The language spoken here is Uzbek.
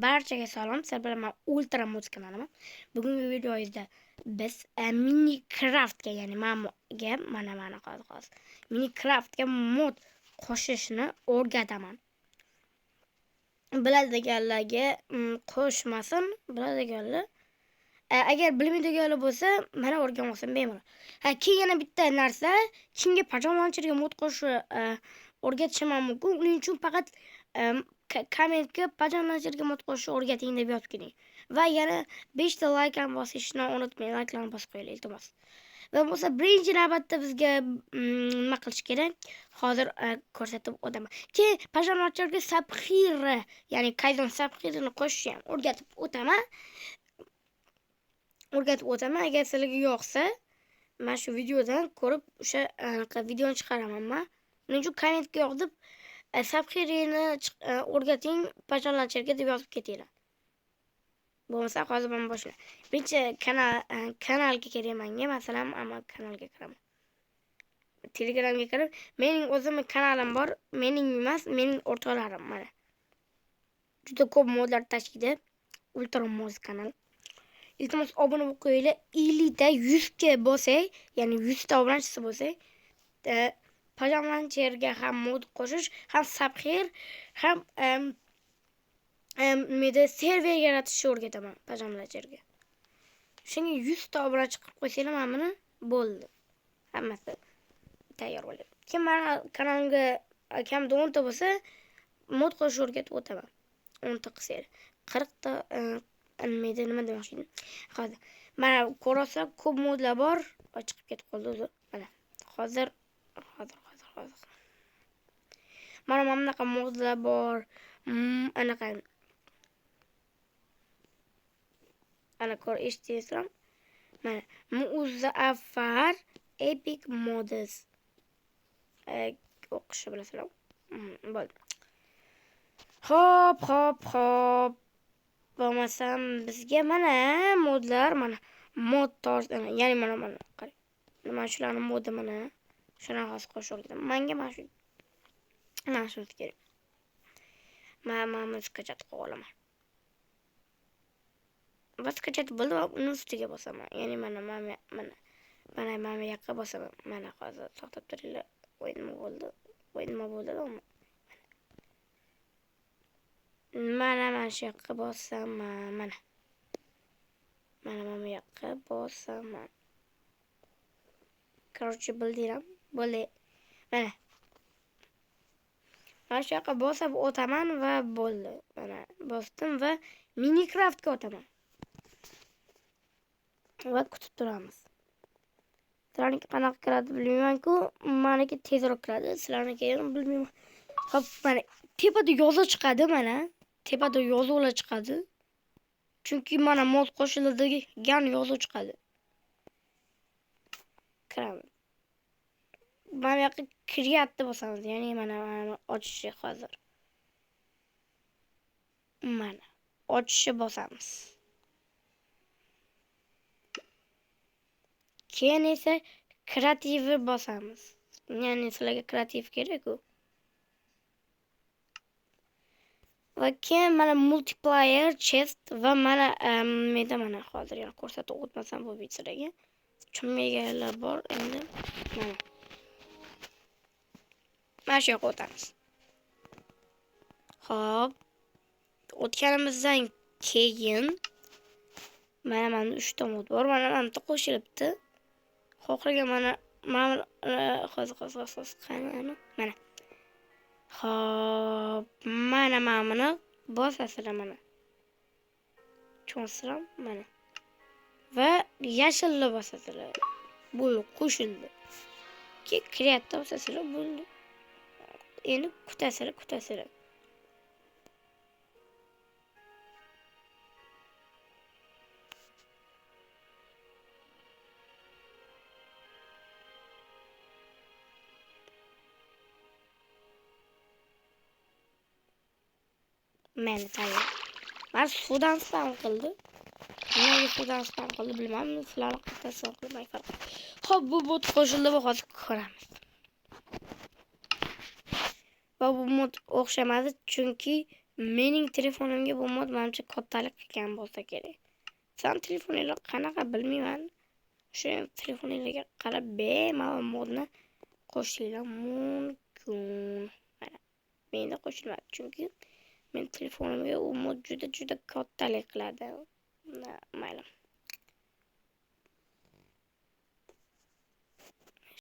Barchaga salom, sizlar bilan men Ultra Mods kanalim. Bugungi videomizda biz Minecraftga, ya'ni manga mana hozir Minecraftga mod qo'shishni o'rgataman. Biladiganlarga qo'shmasin, biladiganlar agar bilmaydiganlar bo'lsa, mana o'rganmoqsan bemalol. Ha, keyin yana bitta narsa, kimga Pajam Launcherga mod qo'shishni o'rgatishim ham mumkin. Uning uchun faqat kommentga Pajam Launcherga mod qo'shishni o'rgating deb yozib keling. Va yana 5 ta like ham bosishni unutmang, likelarni bosib qo'yinglar, iltimos. Va bo'lsa birinchi navbatda bizga nima qilish kerak? Hozir ko'rsatib o'taman. Keyin Pajam Launcherga Sapphire, ya'ni Kaizen Sapphire'ni qo'shishni ham o'rgatib o'taman. Agar sizlarga yoqsa, mana shu videodan ko'rib o'sha videoni chiqaraman men. Buning uchun kommentga yozib Sapphire'ni o'rgating Pajam Launcherga deb yozib ketinglar. Bo'lmasa hozir men boshlayman. Birinchi kanalga kerak menga, masalan, amma kanalga kiraman. Telegramga kirib, mening o'zimning kanalim bor, mening emas, mening o'rtoqlarim mana. Juda ko'p modlar tashiydi. Ultra Mods kanal. Iltimos obuna bo'lib qo'yinglar. 50 ta 100 ga bo'lsak, ya'ni 100 ta obunachisi bo'lsak, Pajam Launcherga ham mod qo'shish, ham Sapphire, ham menda server yaratishni o'rgataman Pajam Launcherga. Shunga 100 ta obunachi qilib qo'ysanglar, mana buni bo'ldi. Hammasi tayyor bo'ladi. Kim meni kanalimga kamida 10 ta bo'lsa, mod qo'shishni o'rgatib o'taman. 10 ta qilsanglar, 40 ta menda nima demoqchi edim? Hozir mana ko'rasizlar, ko'p modlar bor. Chiqib ketib qoldi o'zi. Mana hozir. Mana bunaqa modlar bor. Anaqa. Ana ko'r eshitdingizmi? Mana Muzaffar Epic Mods. O'qishni bilasizlar. Bo'ldi. Hop. Bo'lmasam bizga mana modlar, mana mod torz, ya'ni mana qarang. Mana shularning modi mana. Shuni hozir qo'shib o'rgataman. Menga mana shu kerak. Men mana skachat qilib olaman. Va skachat bo'ldi va uni ustiga bosaman. Ya'ni mana mana bu yoqqa bosaman. Mana hozir to'xtab turinglar. Voy nima bo'ldi? Mana shu yoqqa bosaman. Mana. Mana bu yoqqa bosaman. Короче, bildinglar. Bo'ldi. Mana. Mana shu yoqqa bosib o'taman va bo'ldi. Mana bosdim va Minecraftga o'taman. Va kutib turamiz. Sizlarniki qanaqa kiradi bilmayman-ku. Meniki tezroq kiradi, sizlarniki ham bilmayman. Hop, mana tepada yozuv chiqadi mana. Tepada yozuvlar chiqadi. Chunki mana mod qo'shildi degan yozuv chiqadi. Kiramiz. Mana bu yoqqa kiryapti bosamiz. Ya'ni mana ochishi hozir. Mana ochishi bosamiz. Keyin esa kreativni bosamiz. Ya'ni sizlarga kreativ kerak-ku. Va keyin mana multiplayer chest va mana menda mana hozir yana ko'rsatib o'tmasam bu sizlarga. Tushunmaganlar bor endi. Mana. Mana shu yoqqa o'tamiz. Xo'p. O'tganimizdan keyin mana 3 ta mod bor. Mana bitta qo'shilibdi. Xohlagan mana hozir qani mana. Xo'p, mana buni bosasizlar mana. Tushunasizlar mana. Va yashilni bosasizlar. Bu qo'shildi. Keyin create bosasizlar bo'ldi. Endi kutasizlar. Mana tayyor. Mana suvdan spam qildi. Nimaga suvdan spam qildi bilmadim. Sizlarni qayerdan spam qildi, farq. Xo'p, bu bot qo'shildi va hozir ko'ramiz. Va bu mod o'xshamadi, chunki Mening telefonimga bu mod manimcha kattalik qilgan bo'lsa kerak. San telefoninglar qanaqa, bilmayman. O'sha telefoninglarga qarab bemalol modni qo'shishinglar mumkin. Mana, menda qo'shilmadi, chunki men telefonimga u mod juda juda kattalik qiladi. Mayli.